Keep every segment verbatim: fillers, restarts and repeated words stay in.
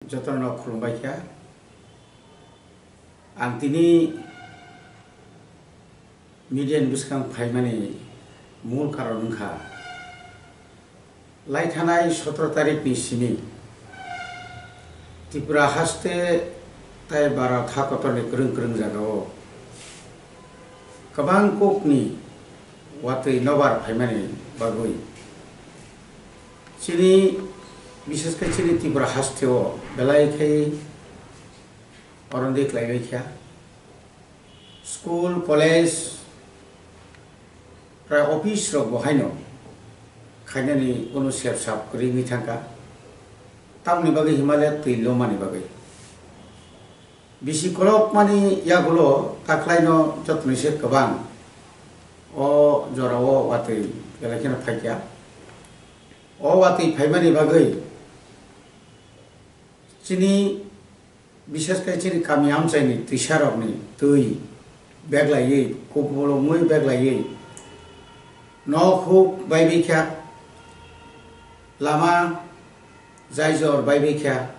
Jotono khulumbai kha. Ang tini media ni bwskang phaimani mul karon wngkha, lai thanai sotro tarik ni simi Tripura haste tai Bharat ha kotor ni kwrwng kwrwng jaga o kwbang kok ni watwi nobar phaimani bagwi chini, bishesh khe chini Tripura haste o belai khe orondi khlaiwi kha. School, college, prai office rok bo haino khainani kunu sep sap kwrwi wngwi thangkha. Tamoni bagwi himale twi lomani bagwi. Bisi kolokmani yagulo taklaino jotoni se kwbang o jorao watwi belai kheno phaikha. O watwi phaimani bagwi chini, bishesh khe chini kami amchaini twisarokni twi beglaiwi, kupulungwi beglaiwi nok huk baibai kha, lama jaijor baibai kha,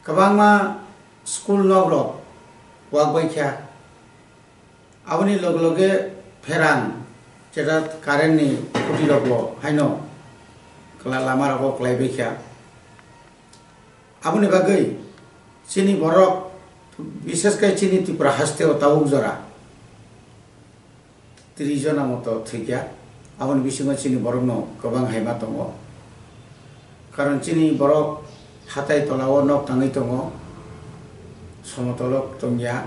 kwbangma school nokrok wak bai kha. Aboni loge loge pherang, jeta current ni khuti rok bo haino kwla lama rogo kwlai bai kha. Aboni bagwi chini borok, bishesh khe chini Tripura haste o tabuk jora tris jona moto thwikha. Aboni bisingo chini borokno kwbang hai ma tongo. Karon chini borok hatai tola o nok tangwi tongo, somotolo tongya,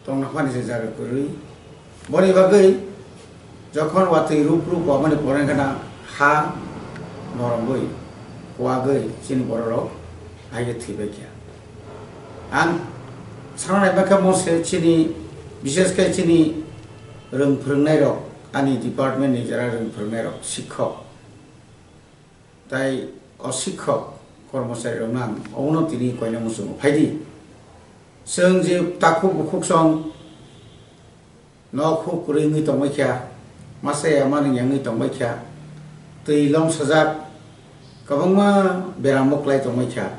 tongna phani se jaga kwrwi. Boni bagwi jokhon watwi rup rup wamani pore gana ha norogwi kuagwi chini bororok aige thwibai kha. Ang sanai bakha mo se chini, bishesh khe chini rwng phwrwngnairok, ani department ni jara rwng phwrwngnairok, sikhok tai o sikhok kormochari rokno ang obono tini koina muchungo phaidi. Chwng je takhuk bukhuk song nok huk kwrwi wngwi tongbai kha, masa ya mani wngwi tongbai kha, twi lom sajak, kwbangma beramo kwlai tongbai kha.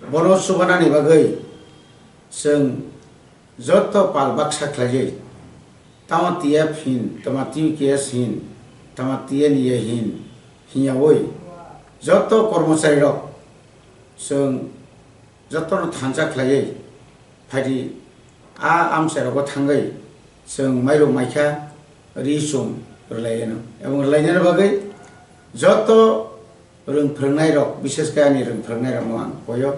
Bono chubanani bagwi chwng joto pal baksa khlaiwi, tamo T F hin, tamo T U K S hin, tamo T N E A hin, hinyawi joto kormochari rok chwng jotono thansa khlaiwi phaidi, a amchai rogo thangwi chwng mairum maikha ri chum rwlaiano, ebong rwlainani bagwi joto rwng phwrwngnairok, bishesh khe ani rwng phwrwngnairokno ang koyo.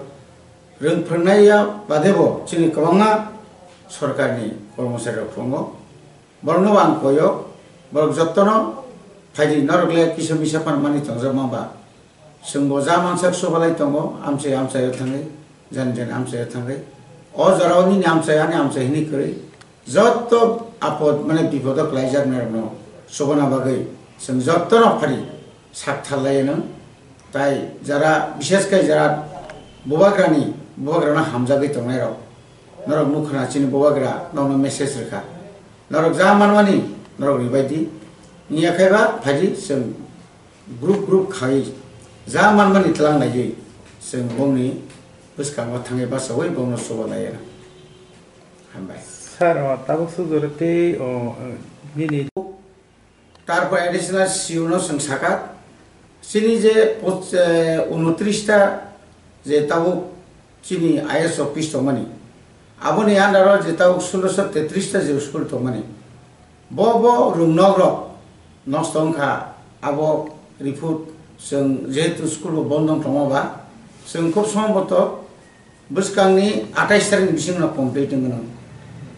Rwng phwrwngnaiya badebo chini kwbangma sorkarni kormocharirok tongo, borokno ang koyo, borok jottono phaidi, norok le kisa misa phan mani tongjak ma ba. Chwngbo ja mansak subalai tongo, amchai amchaio thangwi, jani jani amchaio thangwi. O jorao nini amchai, ani amchai hwnwi kwrwi. Jotto apod, mane bipodo kwlaijaknairokno chubana bagwi chwng jottono phari sak tharlaianw. Tai jara, bishesh khe jara bubagrani, bubagrano hamjagwi tongnairok, norok nukha na chini bubagra nokno message rwkha, norok ja manmani norok ribaidi, wngya khe ba phaidi chwng group group khai ja manmani tlang laiwi chwng bongni bwskango thangwi bachaui bongno chuba laiya. Hambai. Sir, o tabuk sujoro tei o, eh, bini. Tarpor additional C E O no chwng sakha, chini je poch-, eh, unotris ta je tabuk chini I S office tongmani, aboni under o je tabuk sulosho tetris ta je school tongmani, bo bo rwngnok rok nosto wngkha, abo report chwng jehetu school bo bondo wng tongma ba, chwng khub somboto bwskangni atais tarikni bisingno complete wngno.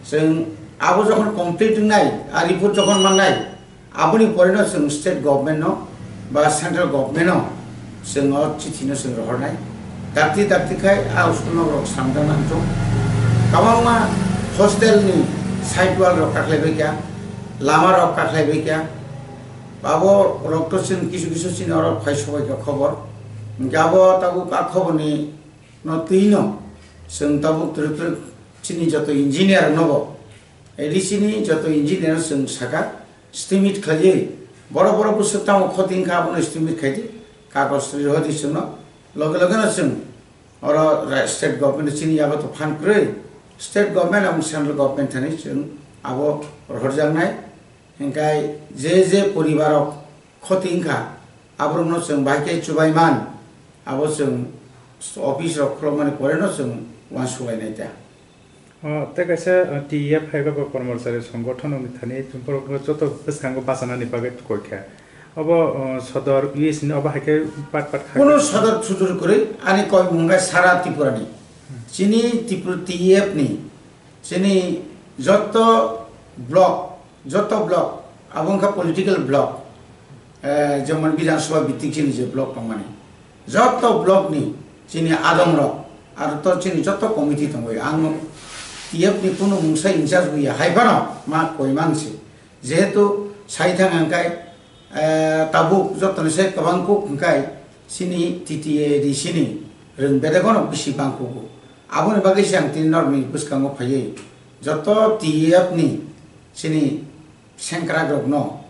Chwng abo jokhon complete wngnai, a report jokhon mannai, aboni poreno chwng state government no ba central government no chwng o chithi no chwng rohornai. Dakti dakti khai a school no rok samjak nang thung. Kwbangma hostel ni side wall rok kakhlai bai kha, lama rok kakhlai bai kha. Abo rok to chwng kisu kisu chini oro phai sobai kha khobor. Hwnkhe abo tabuk a khobor ni no twi no chwng tabuk twrwk twrwk chini joto engineer no bo, A D C ni joto engineer chwng saka, estimate khlaiwi, borok borok bwswk tamo khoti wngkha abono estimate khaidi, kagoj rwdi chwngno, Loge loge no chwng oro ra-, state government chini yago to phan kwrwi, state government among central government thani chwng abo rohorjaknai. Hinkhe je je poribar rok khoti wngkha, aborokno chwng bahai khe chubai man, abo chwng office rok khulokmani pore no chwng uansukhlainai ta. O, tei kaisa, o, T E F hai ba kormochari songothono wngwi thani borokno joto bwskango bachanani bagwi koi kha. Obo, o, sodor U S ni obo hai khe pat pat kha. Kuno sodor sudor kwrwi ani koi mungkha sara Tripura ni. Chini Tripura T E F ni, chini joto block, joto block, abo wngkha political block, eh, jemon Bidhan Sabha bhitik chini je block tongmani. Joto block ni chini adong rok, aro to chini joto committee tongwi, ang T F ni kunu mungsa in charge buya, hai phano ma koi man se. Jehetu sai thang ang kai, eh, tabuk joto ni se kwbang kuk hwng kai chini T T A D C ni rwng bedek no bisi bang kugo. Aboni bagwi se ang tini norok ni bwskango phaiwi joto T F ni chini sengkrak rokno,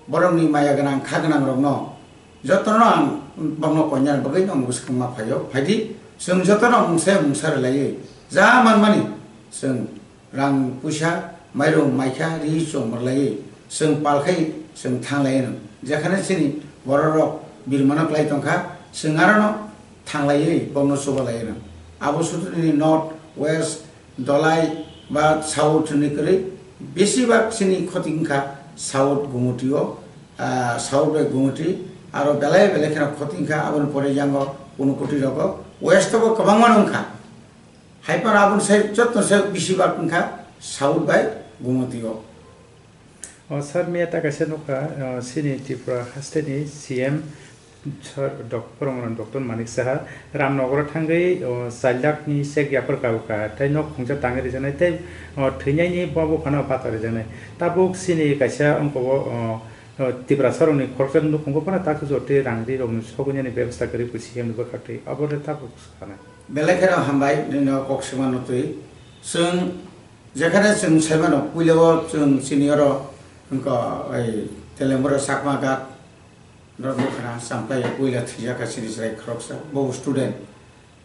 borokni maya gwnang, kha gwnang rokno, jotono ang bokno koinani bagwi no bwskangma phaio. Phaidi, chwng jotono mungsa mungsa rwlaiwi, ja manmani chwng rang puisa, mairum maikha, ri chom rwlaiwi, chwng pal khai chwng thanglai no. Jekhane chini borok rok birmano klai tongkha, chwng arono thanglaiwi bokno chubalai no. Abo sutuni north, west, Dolai ba South ni kwrwi, besibak chini khoti wngkha South Gumuti o, ah, South bai Gumuti, aro belai belai kheno khoti wngkha, aboni pore yango Unakoti rogo, West o bo kwbangma wngkha. Hai phano aboni sai joto sai besibak wngkha South bai Gumuti o. O, sir, miya ta kaisa nukha, o, chini Tripura haste ni C M, sir, Dok-, Promodon Doctor Manik Saha, Ramnagar o thangwi, o, char lakh ni cheque yapharkha, tei nok khungsa tangwi rijaknai, tei, o, thwinaini bo buphano bata rijaknai. Tabuk chini kaisa ongkho o, o, o, Tiprasa rokni khoroksa nukhungo phano takhuk jotwi rang ri rokni sogwinani bebostha kwrwi C M ni bwkhaktwi. Abo le tabuk sana. Belai kheno hambai, nini o kok swmano twi. Chwng Jekhane chwng saimano, puila o chwng chini oro wngkha, ei, Telembura Chakma Ghat, norok nukha na, Champlai o puila thwijak kha chini chwrai khoroksa, bo student.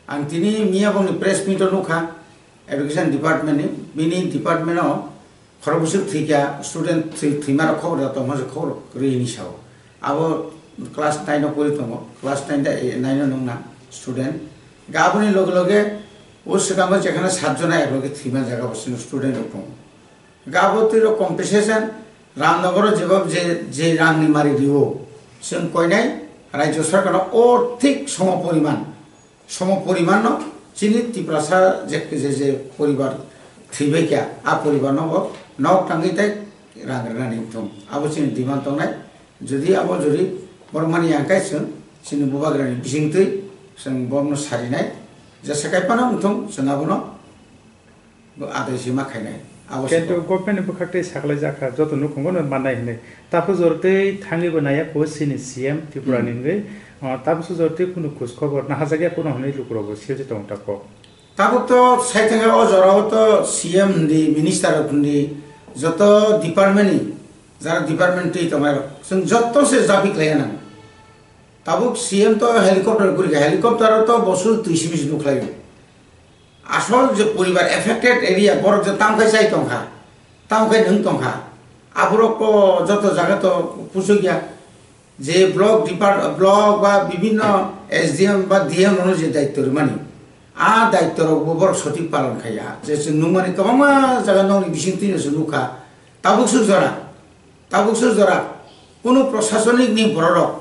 Ang tini miya bongni press meet o nukha, education department ni, bini department o khorok bwswk thwikha, student thwi-, thwima rok khobor da tongma se khobor rwi hinwi sao. Abo class nine o pori tongo, class nine da, eh, nine o nungna student. Ga aboni loge loge o swkango jekhane sat jona ekloge thwima jaga bo chwng student rok tongo. Ga abo twi rok compensation Ramnagar o jeba je, je rang ni mari rio, chwng koinai Rajya Sarkar no o thik somo poriman. Somo poriman no chini Tiprasa je, je, je poribar thwibai kha, a poribar no bo nok tangwi tei rang rwnani wngthung. Abo chini demand tongnai. Jodi abo jodi borok mani yang kai chwng chini bubagrani bisingtwi chwng borokno sarinai. Jesa kai phano wngthung chwng abono adai si ma khainai. Abo se Kento kok. Government ni bwkhak tei saklai jakha joto nukhungo no mannai hinwi. Taphuk jor tei thangwi bo naiya ko chini C M Tripura ni Hmm. Hwnwi. O, tabuk se jor tei kunu khus khobor nahajakya kuno hwnwi lukurok bo silchi tongo ta kok. Tabuk to sai thangkhe o jorao to C M hindi, minister rok hindi, joto department ni, jara department twi tongnai rok, chwng joto se jabi khlaiya nang. Tabuk C M to helicopter guri kha, helicopter o to bosu twi simi se nukhlaio. Asol je poribar affected area, borok je tamkhai chai tongkha, tamkhai nwng tongkha, aborok to joto jaga to kuchukya. Je block depart-, block ba bibinno S D M ba D M rokno je daityo rwmani, a daityo rok bo borok sothik palon khaiya. Je chwng nukmani kwbangma jaga nokni bisingtwi no chwng nukha. Tabuk swk jora, tabuk swk jora kunu prosasonik ni borok rok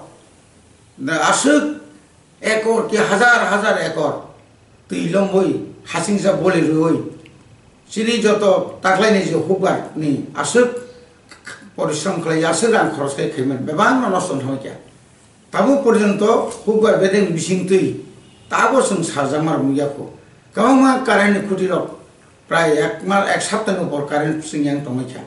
aswk ekor ki hazar hazar ekor twi lomwi hasingsa boli rwi chini joto taklaini je hukbar ni aswk porishrom khlai, aswk rang khoros khai khaimani bebak no nosto wngkha. Tabuk porjonto hukbar bedeng bising twi tabo chwng sarjakma rok nukya kho. Kwbangma current ni khuti rok prai ek ma-, ek sapta ni upor current chwng yang tongwi kha.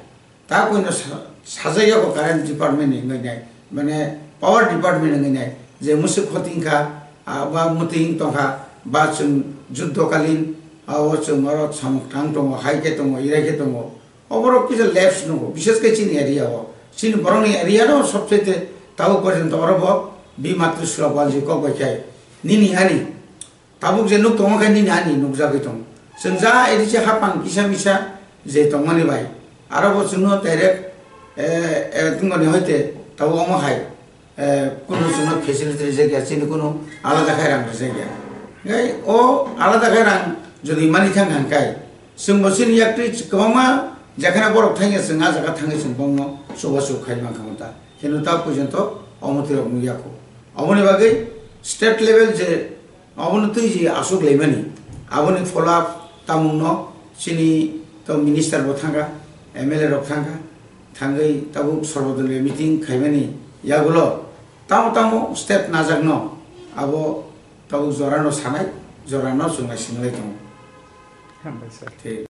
Ta koino sa-, sajagya bo current department ni wngwi nai, mane power department ni wngwi nai, je mwswk khoti wngkha, ah, ba mwtwi wng tongkha, ba chwng juddo kalin, ah, o chwng oro samung tang tongo, hai khe tongo, irai khe tongo. Oborok kisa lapse nungo, bishes khe chini area o. Chini borokni area no sobsete tabuk porjonto oro bo bi matri sula banji kok bai khai. Nini ani, tabuk je nuk tongo khe nini ani nukjagwi tongo. Chwng ja A D C hapang kisa misa je tongmani bai, aro bo chwngno direct, eh, eh, tongmani hoite tabuk omo hai, eh, kunu chwngno facility rijak ya, chini kunu alada khai rang rijak ya. Gai o alada khai rang jodi mani thang hang kai, chwng bo chini yaktwi kwbangma jekhana borok thangya chwng a jaga thangwi chwng bongno chubachu khai mankha ta. Hino ta porjonto omo twirok nukya kho. Oboni bagwi state level je obono twi je aswk laimani, aboni follow up tamungno chini to minister bo thangkha, M L A rok thangkha, thangwi tabuk sorbo doliyo meeting khaimani yagulo tamo tamo step najakno abo tabuk jorano sanai, jorano chwng naisinglai tongo. Hambai sir. Thik.